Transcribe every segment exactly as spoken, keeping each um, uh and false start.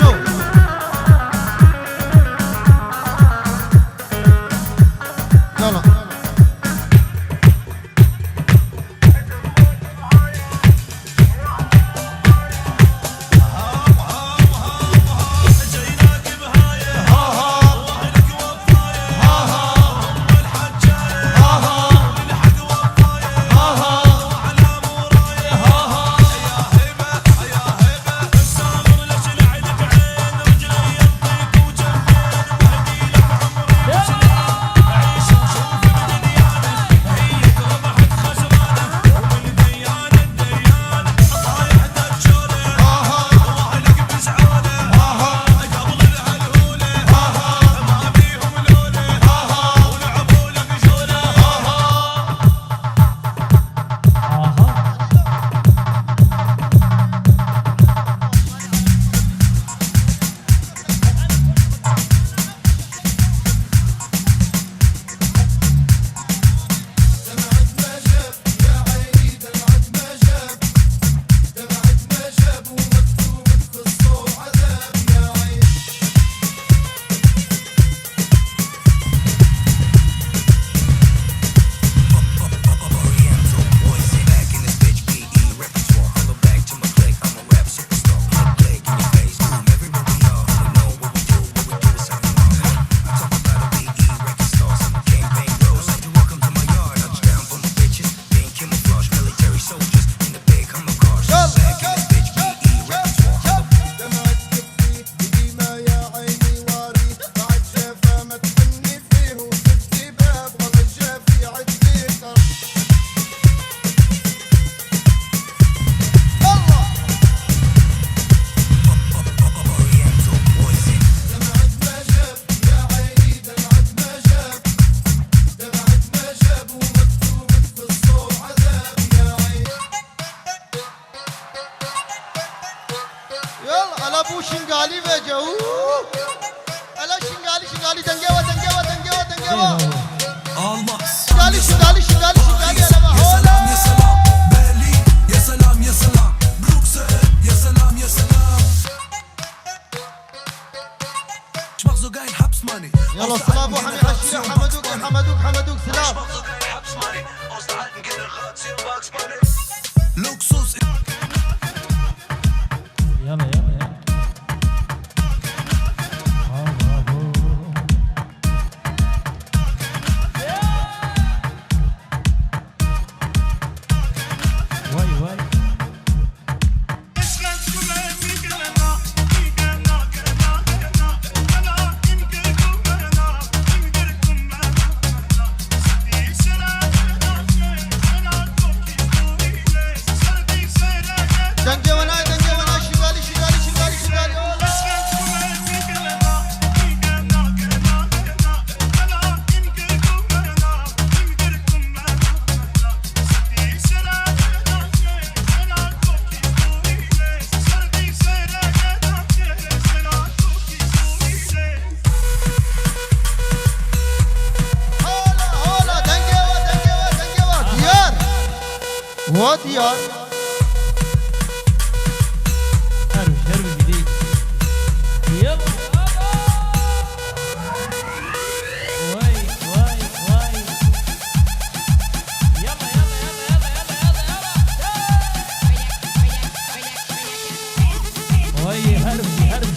Yala. Yol, ala bu Şingalî vece. Uuu. Ala Şingalî, Şingalî, dengê we, dengê we, dengê we, dengê we. Almaz. Şingalî, Şingalî, Şingalî, Şingalî, ala we. Ya selam, ya selam. Berlin, ya selam, ya selam. Bruksel, ya selam, ya selam. Yala, silav bo hemî eşîre, Hemedûk, Hemedûk, Hemedûk, silav. Luxus. Yala, yala, yala. Bravo. Vay, vay. Dengê we nayê, dengê we nayê, Şingalî, Şingalî, Şingalî, Şingalî. Hola, hola, dengê we, dengê we, dengê we. Diyar. Wa diyar. Her, her bir gideyim. Yalla. Vay, vay, vay. Yalla, yalla, yalla. Vay, her bir, her bir.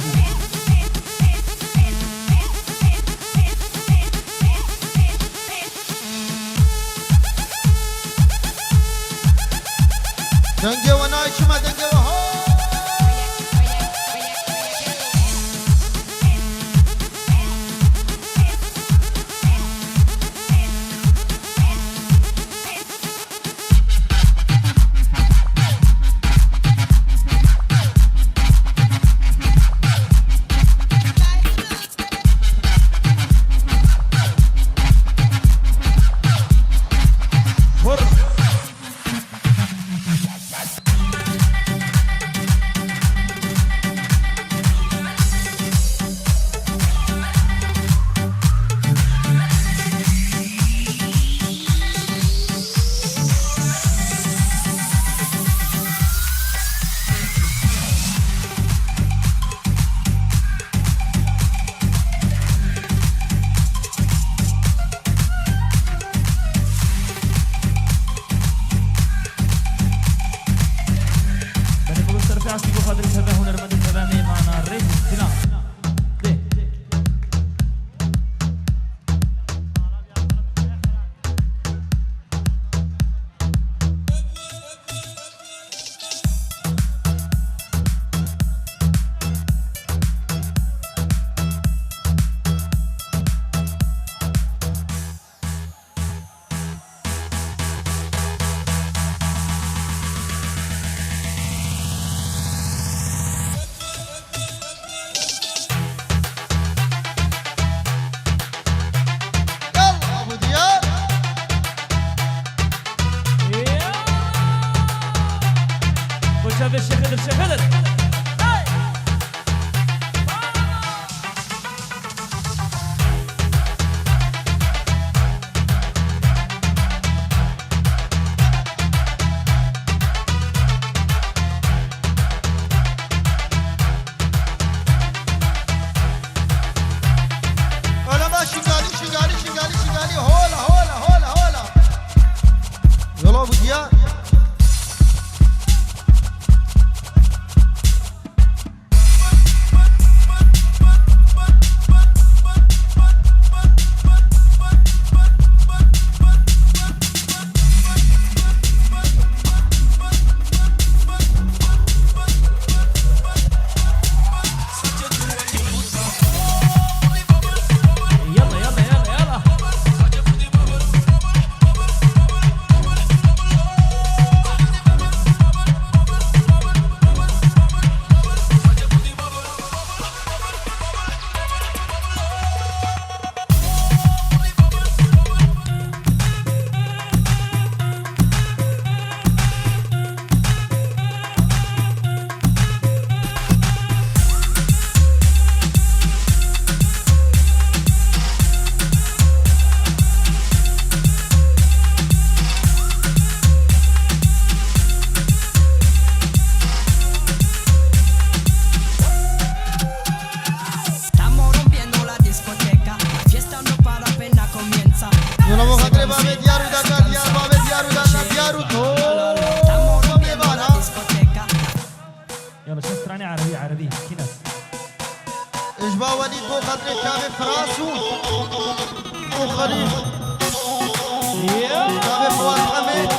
Şehidir, şehidir. Öyle bak, şingali, şingali, şingali, şingali. Hola, hola, hola, hola. Yola bu diye. Estamos rompiendo la discoteca, la fiesta no para, apenas comienza. Yola bo xatirê babê diyar û dana, diyar babê diyar û dana, diyar û to. Estamos rompiendo la discoteca. Yola şeş stranê erebî, erebî, kî nas? Ji ba welî bo xatirê çavê Firas û û Xelîl. Çavê Fuat Hemîd.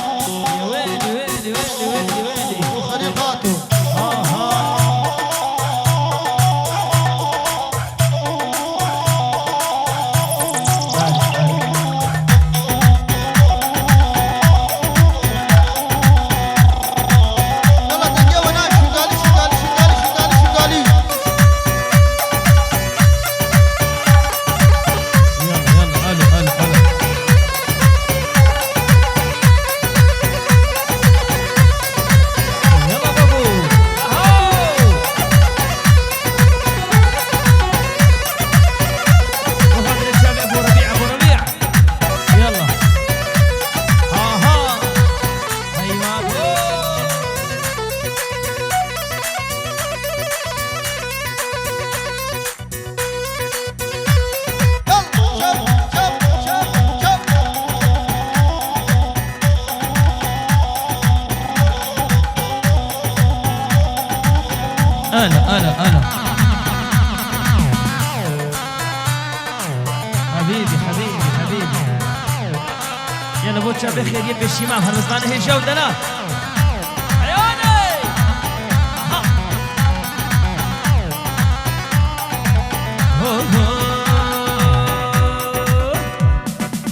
Û Xelîl Xato. Yala dengê wana şûgalî, şûgalî, şûgalî, şûgalî, şûgalî. Yala, yala, alo, alo, alo. Yala babu. Aho! Bo xatirê çavê Ebu Rebî, Ebu Rebî. Yala. Aha. Eyvah. Alo, alo, alo. Habibi, habibi, habibi. Yala bo çavê xêriyê pêşî me, her bizane hêja û dela. Eyanê! Aha! Ho, ho.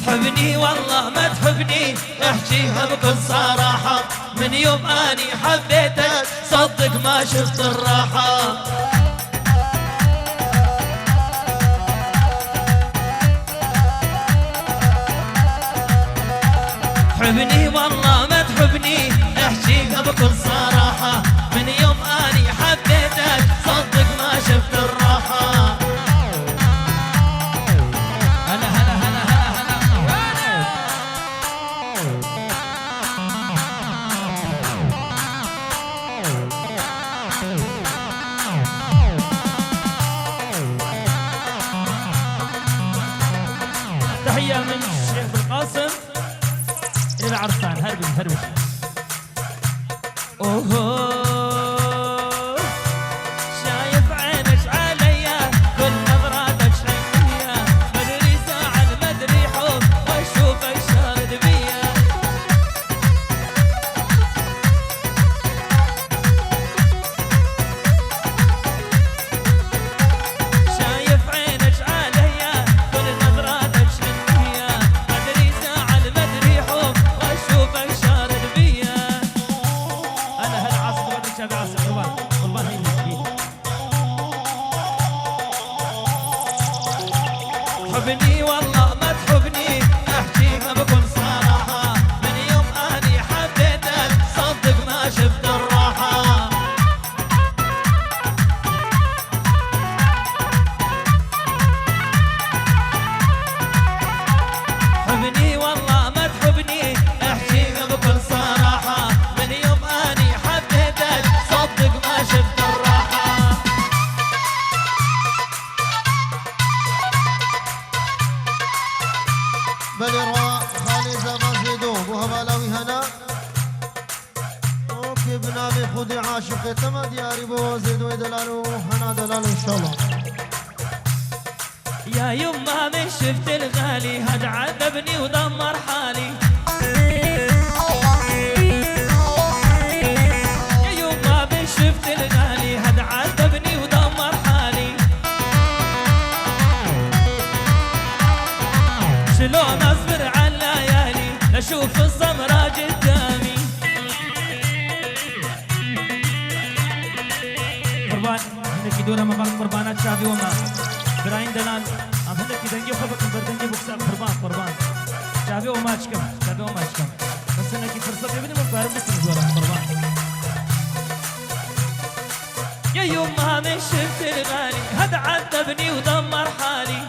Hubnî wallah me dihubnî, ehcî hebkun saraha. Min yom anî hebêtek, seddik ma şiftin raha. Hubnî wallah me dihubnî, ehcî hebkun saraha. Min yom anî hebêtek, seddik ma şiftin raha. Hele, hele, hele, hele, hele. تحية من الشيخ بالقاسم إلى العرسان. هربي، هربي. أوهو. شايف عينك عليا، كل نظراتك حنية. مدري زعل، مدري حب، وأشوفك شارد بيا. شايف عينك عليا، كل نظراتك حنية. مدري زعل، مدري حب، وأشوفك شارد بيا. هلا، هلا، عاصم، بدري شافي عاصم، قربان، قربان، هيني، هيني. حبني والله ما تحبني، احكيها بكل صراحة. من يوم اني حبيتك، صدق ما شفت الراحة. Belê ra xalê zava Zêdo, bo hevala wî hena. Okê, bi navê Xwedê aşiqê te me diyarî bo Zêdoyê delal û hena delal inşallah. يا يما من شفت الغالي هاد عذبني ودمر حالي. يا يما من شفت الغالي هاد عذبني ودمر حالي. شلون اصبر على الليالي لاشوف السمرة قدامي. Qurban, hinekî dora me bal qurbana çavê we me. Birayên delal, em hinekî dengê xwe bikin ber dengê boksa qurban, qurban. Çavê we me çikim, çavê we me çikim. Bes hinekî firsatê bidin, em karin bikin dora me qurban. يا يما من شفت الغالي هاد عذبني ودمر حالي.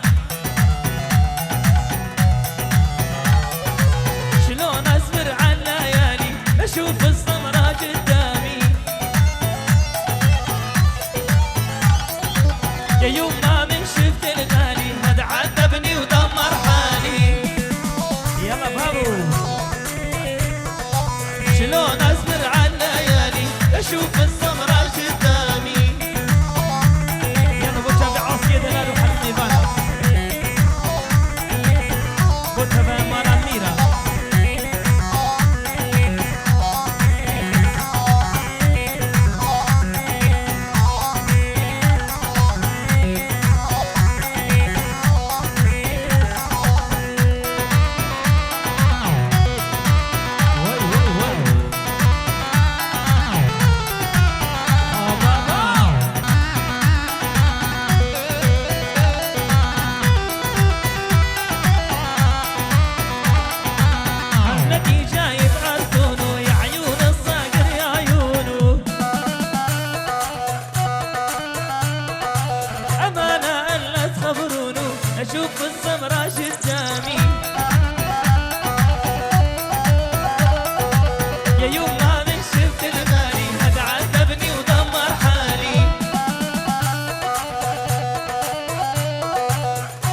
شلون اصبر على الليالي اشوف السمرة قدامي. يا يما من شفت الغالي هاد عذبني ودمر حالي. يلا بابو. شلون اصبر على الليالي اشوف السمرة قدامي. يلا بوتشا بعاصية دلال وحلمي بانا. بوتشا بمانا ميرا. أمانة ألا تخبرونه، أشوف السمرة قدامي. يا يما من شفت الغالي، هاد عذبني ودمر حالي.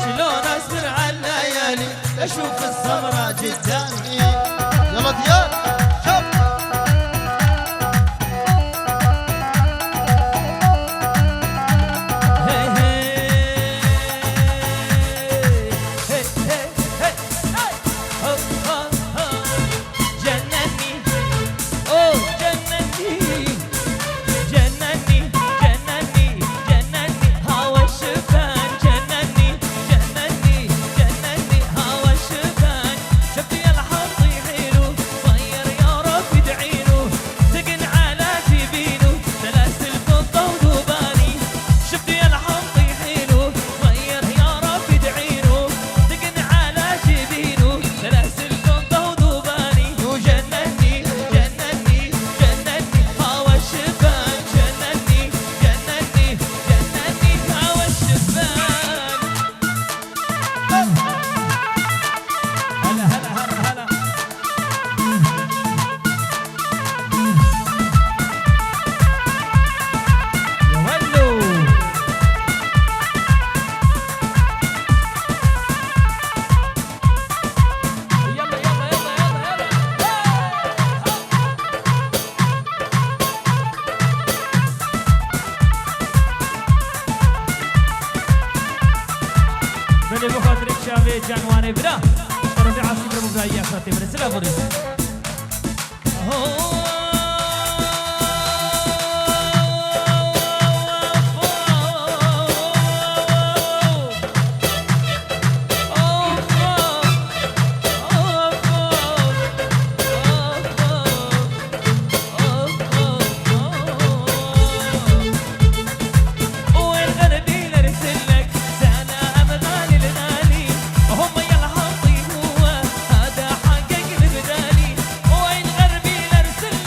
شلون أصبر على الليالي، أشوف السمرة قدامي. يلا ديار، شوف. هي، هي. هي، هي، هي، هي. هو، هو، هو. جنني. أوه، جنني. جنني، جنني، جنني. هوا الشبان. جنني، جنني، جنني. هوا الشبان. شفت يا الحظ يحيلو، طير يا رب ادعيلو، سجن على جبينو، سلاسل فضة ودوباني. شفت يا الحظ يحيلو، طير يا رب ادعيلو، سجن على جبينو، سلاسل فضة ودوباني. وجنني، جنني، جنني، هوا الشبان، جنني، جنني، جنني، هوا الشبان. هلا، هلا، هلا، هلا. يا ولو. يلا، يلا، يلا، يلا، يلا. Belê, bi xatirê çavê canwanê bira. Şerefê Asîm Rebo Gayî ya xatê bire. Sila xwe rê. وين غربي لرسلك سلام غالي الغالي. هم يا الحظي هو هذا حقك البدالي. وين غربي لرسلك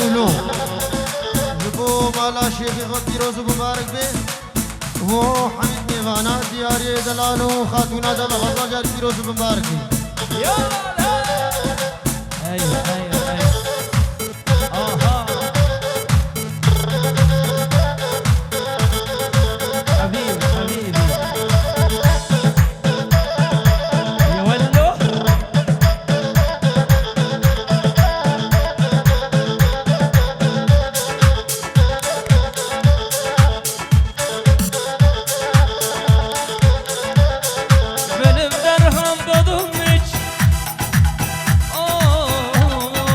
Ûlo. Ji bo mala şêxê xwe pîroz û bibarek be. Û Hemîd mêvana diyariyê delal û xatûna de bi hezar car pîroz û bibarek be. Hey, hey, hey. Aha. Habibi, habibi. Ya wello. Benim derham badum hiç. Oh.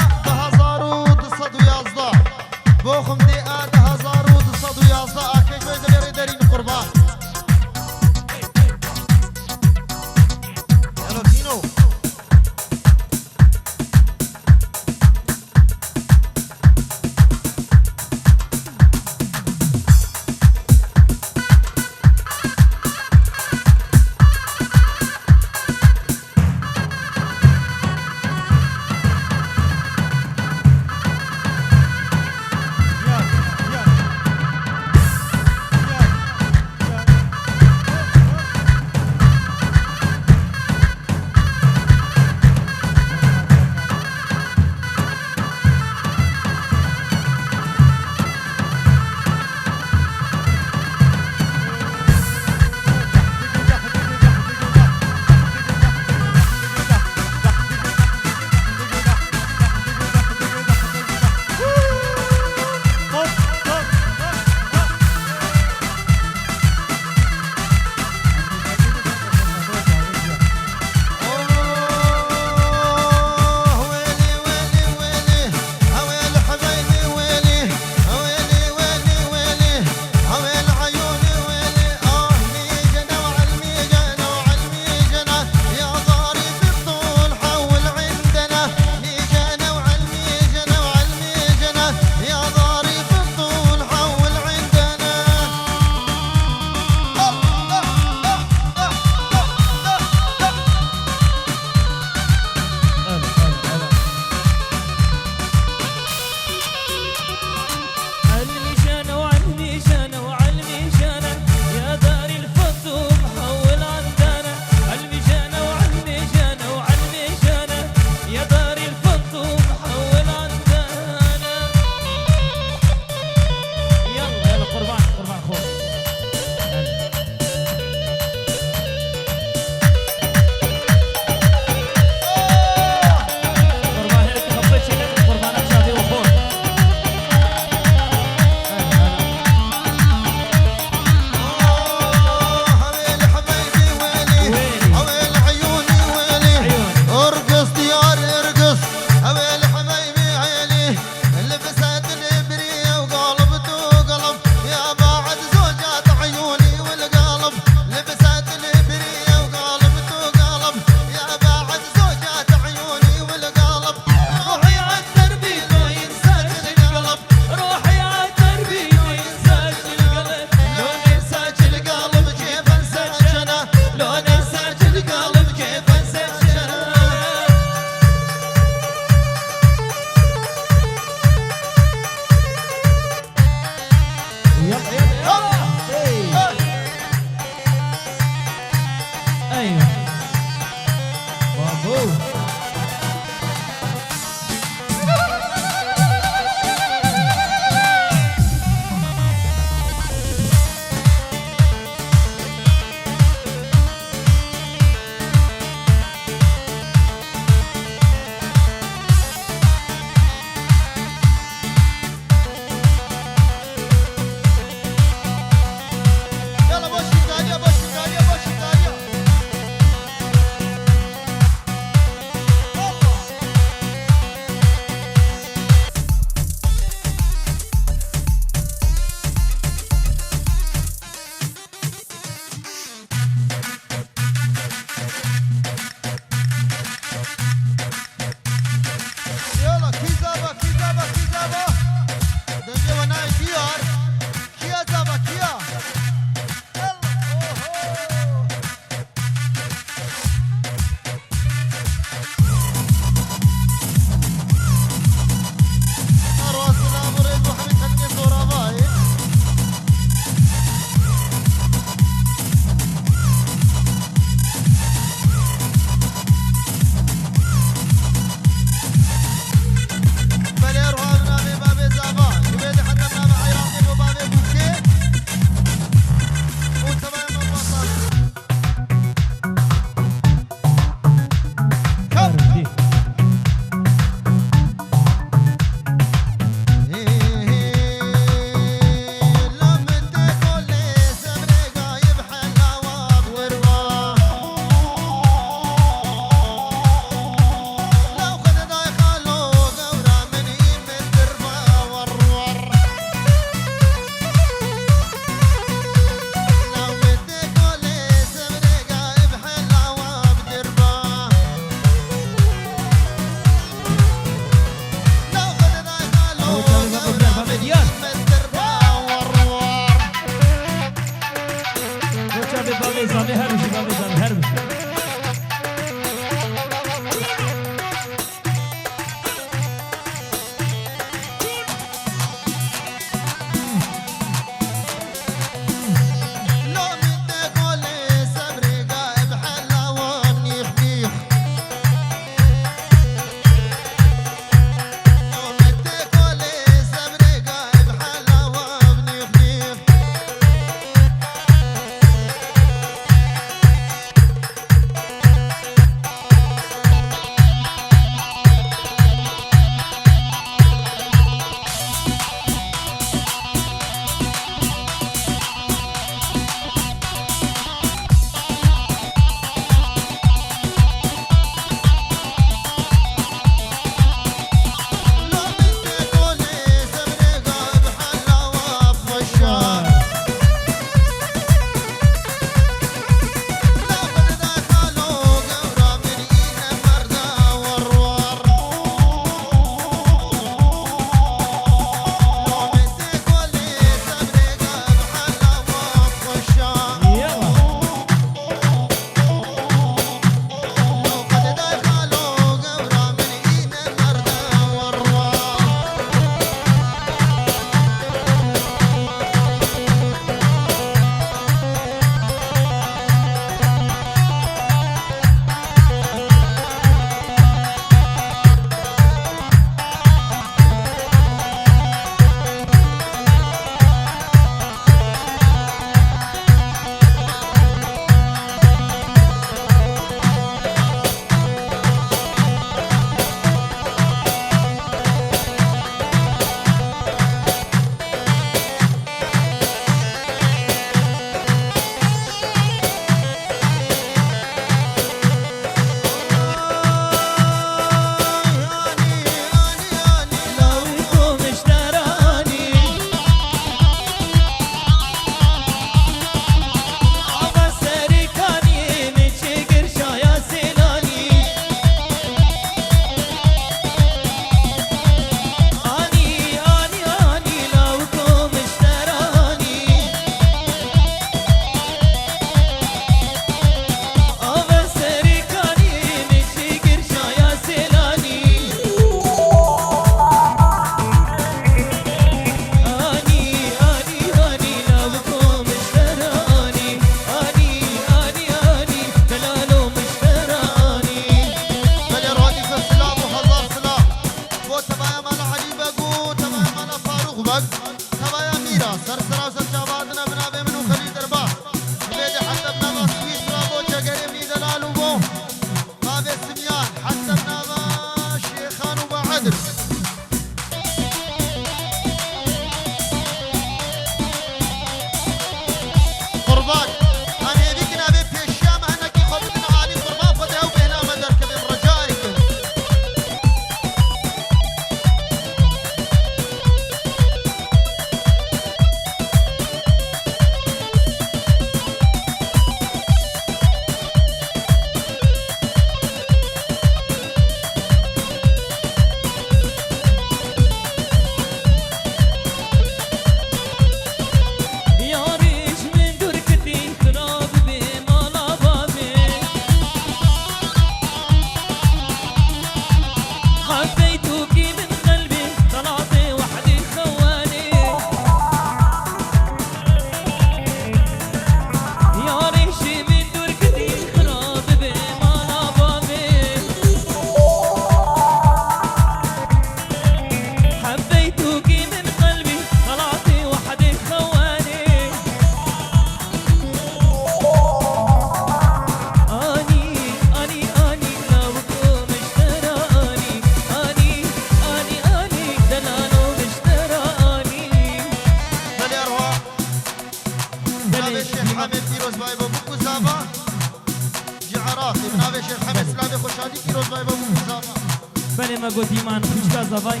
Go dîman xwişka zavay.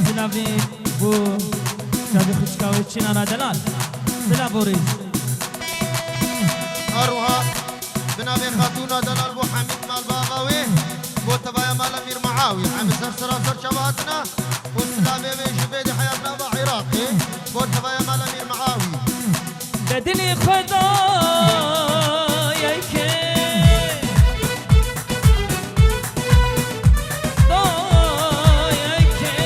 Silavê bo çavê xwişka wê Çinana Delal. Silav û rêz. Her wiha bi navê Xatûna Delal bo Hemîd malbava wê, bo tevaya mala Mîr Muawî. Em ser sera ser çava hatina û silavê wê ji vê dê heyat nava Iraqê, bo tevaya mala Mîr Muawî. Te dilê xwe dayeke. Dayeke.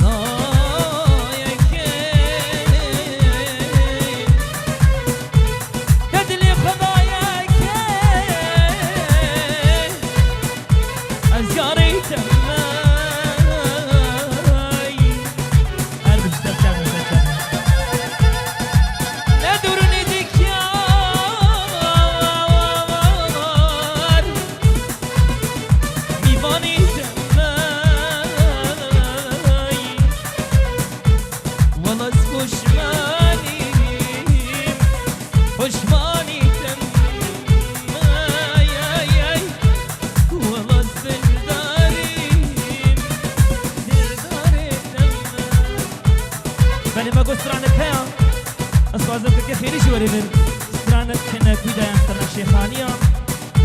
Dayeke. Te dilê xwe dayeke. Ez yarê te me. Her bi ser çavê ser çavê. Ne durunê dikyar. Mîvanê te me. Wela ez poşmanî. Poşmanî te me. Ay, ay, ay. Wela ez dildarî. Dildarê te me. Belê me got stranek heye. Ez xwazim fikê xêrî jî werê vir. Stranek kine kuyda yan strana şêxaniya.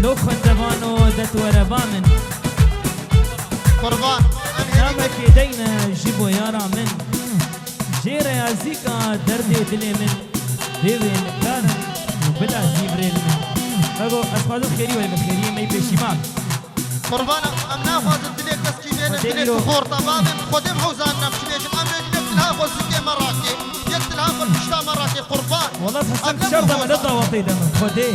Lo xwendevano de tu were ba min. Qurban. Namekê deyne ji bo yara min. Jê reyazîka derdê dilê min. Bê wê nikarim û bila zîvirê li min. Me got, ez xwazim xêrî werê vir, xêriyê me yî pêşîman. Qurbana, em naxwazin dilê keskî bênin, Xwedê dilê îro. Xorta bavê min, Xwedê em hewzan em çi bêjin, em bêjin yek dilha xwe zikê me rakê, yek dilha xwe pişta me rakê, qurban. Wala ez hesem Em ne şer dame ne muhofaz. Dawetê de min, Xwedê.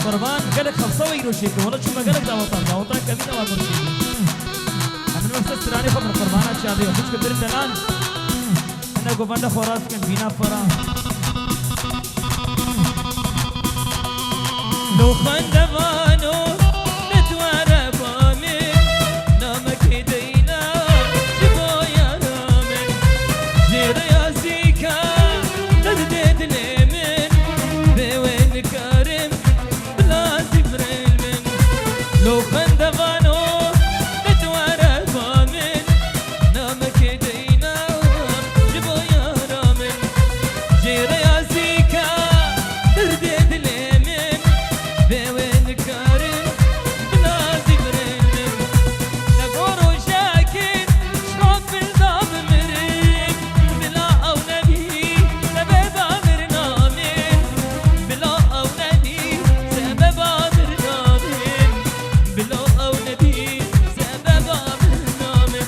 Qurban, gelek xelsa we îro çêke, wala çûme gelek dawetan, dawetan kevî ne wa min çêke. Em ne mekse stranê xwe min qurbana çavê, xwişk birin delan. Hene govende xwe rast kin, bîna xwe ra. Lo xwendevano, ne tu were ba min, namekê deyna, ji bo yara min. Jê reyazîka, derdê dilê min, bê wê nikarim, bila zîvirê min. Lo xwendevano, ne tu were ba min, namekê deyna, ji bo yara min. Jê reyazîka, derdê dilê min, bê wê nikarim, bila zîvirê min. Ne go rojekê, ji xwe bilda bimirim, bila ew nebî, sebeba mirina min. Bila ew nebî, sebeba mirina min. Bila ew nebî, sebeba mirina min.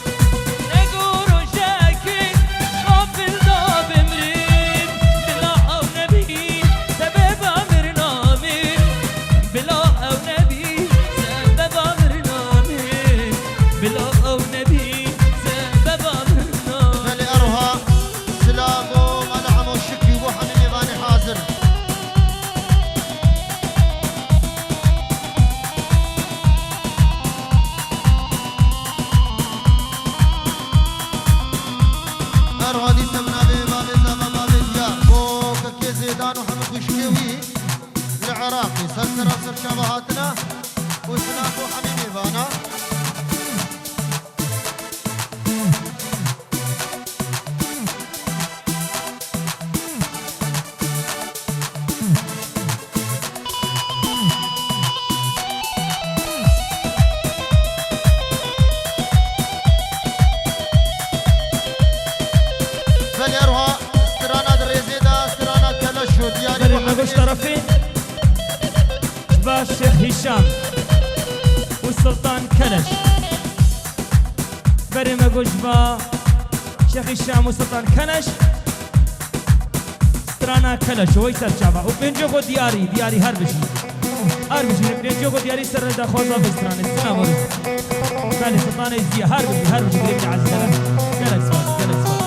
Ne go rojekê, ji xwe bilda bimirim. Bila ew nebî, sebeba mirina min. Bila ew nebî, sebeba mirina min. Bila ew nebî, sebeba mirina min. Belê eroha, silav bo mala Emo Şikrî bo hemî mêvanê hazir. Eroha dîse min navê bavê zava bavê diya bo kekê Zêdan û hemî xwişkê wî. Li Iraqê ser sera ser çava hatina û silav bo hemî mêvana. Belê eroha strana di rêzê de, strana Keleş û diyarî Belê, me Muhammed goş tarafê. Ji ba Şêx Hîşam û Sultan Keleş. Berê me got ji ba Şêx Hîşam û Sultan Keleş. Strana Keleş, wey ser çava. Û pêncê xwe diyarî, diyarî her bijî. Her bijî, pêncê xwe diyarî ser daxwaza vê stranê. Sina borî. Belê, Sultanê Ziya, her bijî, her bijî, girêkî ezîzlere. Gelek spas, gelek spas.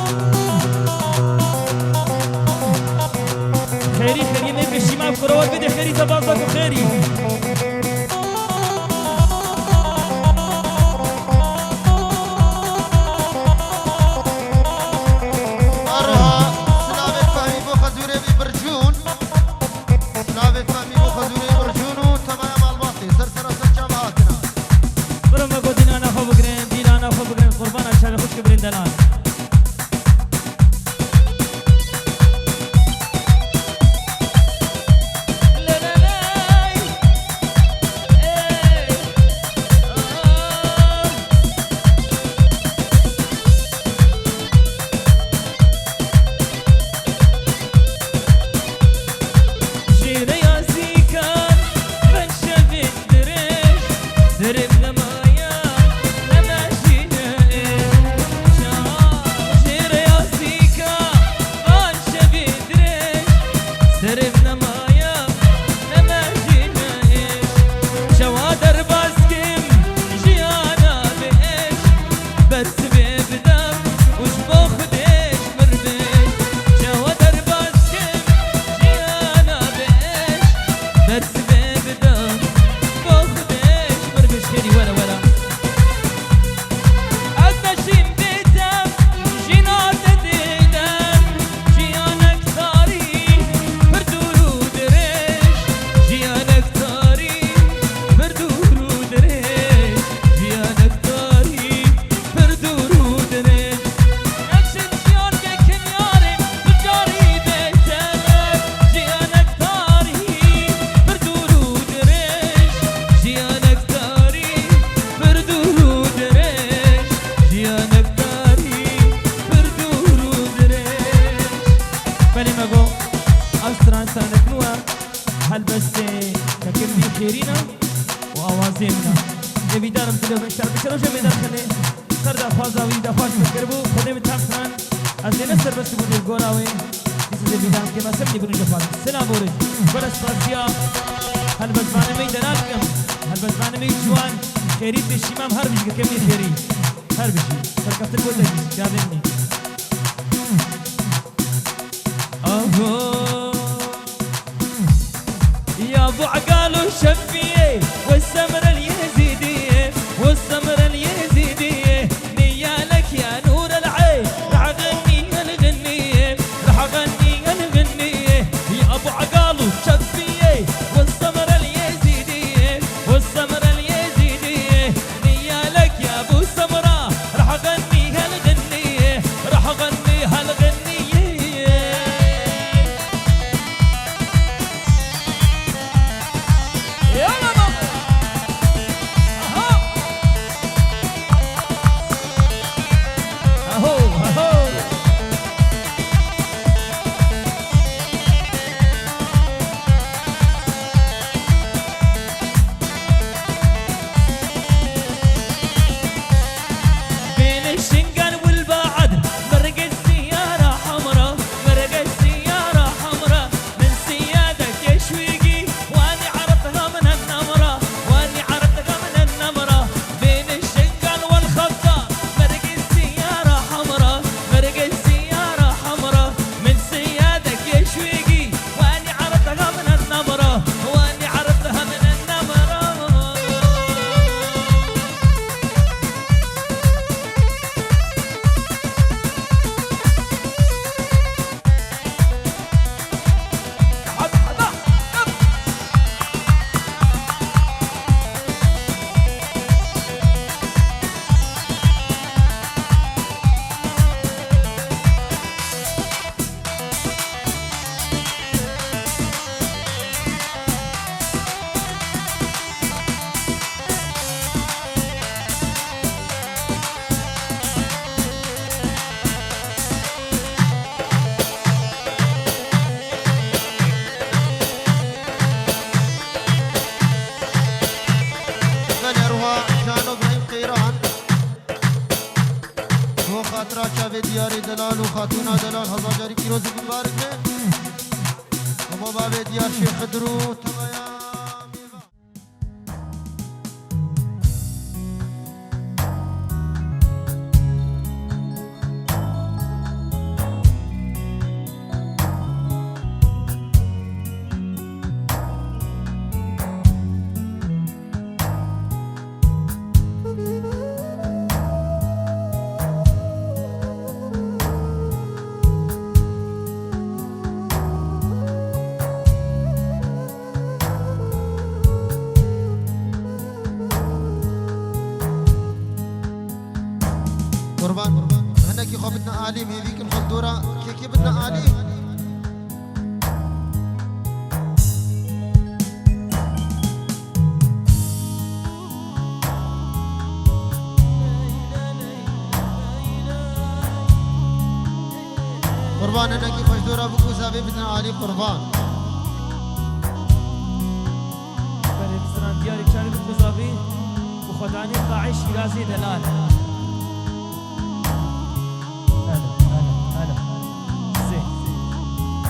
Xêrî, xêrî, me pêşîma kuro, we bidê xêrî, te bazda ku xêrî. Aroha, silavê Fehmî bo Xezûrê wî Bircûn. Silavê Fehmî bo Xezûrê Bircûn û tevaya malbatê. Ser sera ser çava hatina. Bira Kibrên delal. Jêreya zîkan, ben şevên dirêj, serê min nemaye, nema jî ne ê. Çawa jêreya zîkan, ben şevên dirêj, serê min nemaye, nema jî ne ê. Çawa derbas kim jiyana bi êş, ber sibê bidem û ji bo Xwedê ji min bêj. Çawa derbas kim jiyana bi êş, ber sibê bidem ji bo Xwedê ji min bêj. Xêrî were were. Ez neşîm bêtem, jîna te dêdem, jiyanek tarî, pir dûr û dirêj, jiyanek tarî, pir dûr û dirêj, jiyanek tarî, pir dûr û dirêj. Neşim jiyan ke kim yarê, tu carî bêtem, jiyanek tarî, pir dûr û dirêj, jiyanek tarî, pir dûr û dirêj, jiyanek tarî, pir dûr û dirêj. Belê me got, ev stran stranek nû e, helbestê Kekir Mîr Xêrîn e û awazê min e. Êvîdarim tu lê min şer bikir û jê min derxinê. Ser daxwaza wî daxwaz min kiribû, Xwedê min tam stran. Ez ê ne serbest bû dê gora wê. Dîsa dê bîdan ke me sem dê bunu jafar. Silav û rij. Were spasiya helbestvanê me delal kim. Helbestvanê me ciwan. Xêrî pêşî me her bijî ke kemî xêrî. Her bijî. Serkeftin gote bî. Çavên nî. Aho. يا أبو عقال وشفية والسمرة اليزيدية، والسمرة اليزيدية، نيالك يا نور العين، رح غني هالغنية، رح غني هالغنية. يا أبو عقال وشفية والسمرة اليزيدية، والسمرة اليزيدية، نيالك يا أبو سمرة، رح غني هالغنية، رح غني هالغنية. يلا بابا. أها. أهو، أهو. بين الشنقال والبعد مرقت سيارة حمرا، مرقت سيارة حمرا من سيادك يا شويقي، واني عرفتها من النمرة، واني عرفتها من النمرة. بين الشنقال والخفة مرقت سيارة حمرا، مرقت سيارة حمرا من سيادك يا شويقي، واني عرفتها من النمرة، واني عرفتها من النمرة. Belê, roha Cano Brahîm Qeyran. Bo xatira çavê diyarê delal û xatûna delal hezar carî pîrozî bimbarike. Bo bavê diyar Şêx Xidir û tevaya. Qurban, hinekî xwe bidine alî, hêvî kin xwe dora kêkê bidine alî. Qurban, hinekî xwe ji dora bikûza vê bidine alî, qurban. Berê bi strantiya Rîçardê Bikûzavî û xwedanê Taê Şîrazê Delal. Alo, alo, alo. Sê.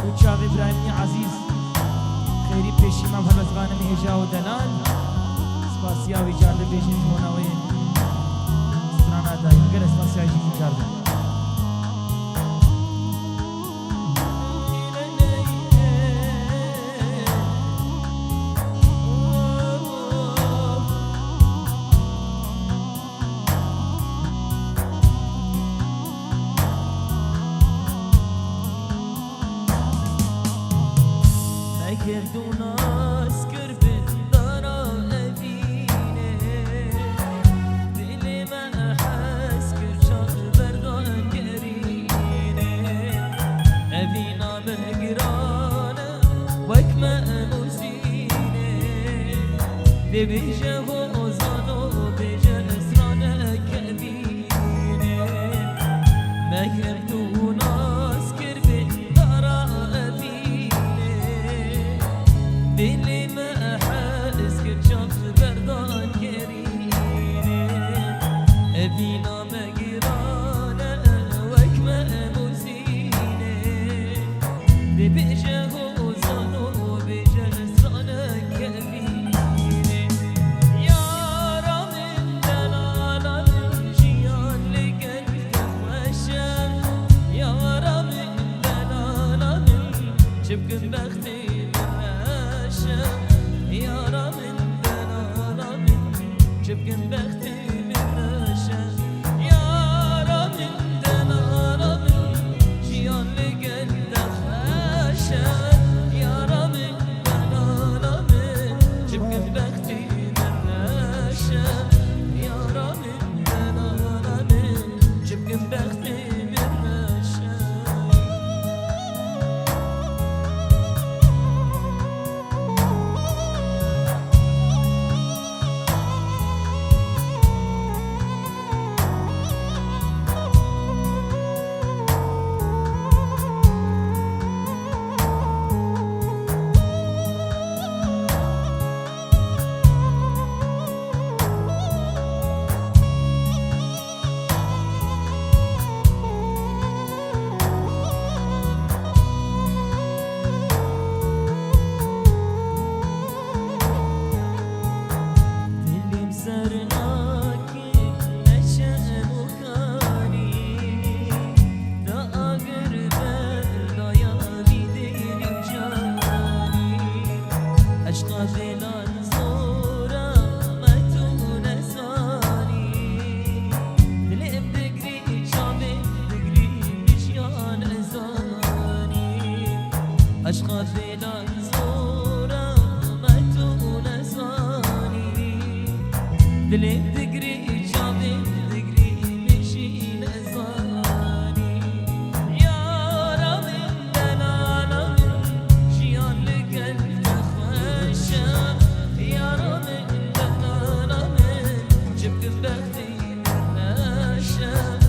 Û çavê Îbrahîmî Ezîz. Xêrî pêşî mam helbet xanim hêja û delal. Spasiya wî car dibêjin ji bona wê strana dayî. Gelek spasiya jî wî car dibêjin. Mekevdû nas kir bin dara evînê. Dilê me hez kir çax berdan gerînê. Evîna min giran e wek me muzînê. Dê bêje hozano bêje stranek evînê. Mekevdû nas kir bin dara evînê. Dilê me hez kir çax berdan gerînê. Evîna me giran e wek me muzînê. Dê bêje hozano bêje stranek evînê. Yara min delala min jiyan li gel te xweş e. Yara min delala min çi bikim bextê min reş e. Yara min delala min çi bikim bextê min reş e. Yara min delala min jiyan li gel te xweş e. Yara min delala min çi bikim bextê min reş e. Yara min delala min çi bikim bextê min reş e. Dilê min ser nake neşe û kanî, da agir berdaya vî dilî canî. Eşqa dêlan zora me tu nezanî. Dilê min digrî çavê digrî min jiyan ezanî. Eşqa dêlan zora me tu nezanî. Dilê min digrî çavê digrî min jî nezanî. Yara min delala min jiyan li gel te xweş e. Yara min delala min çi bikim bextê min reş e.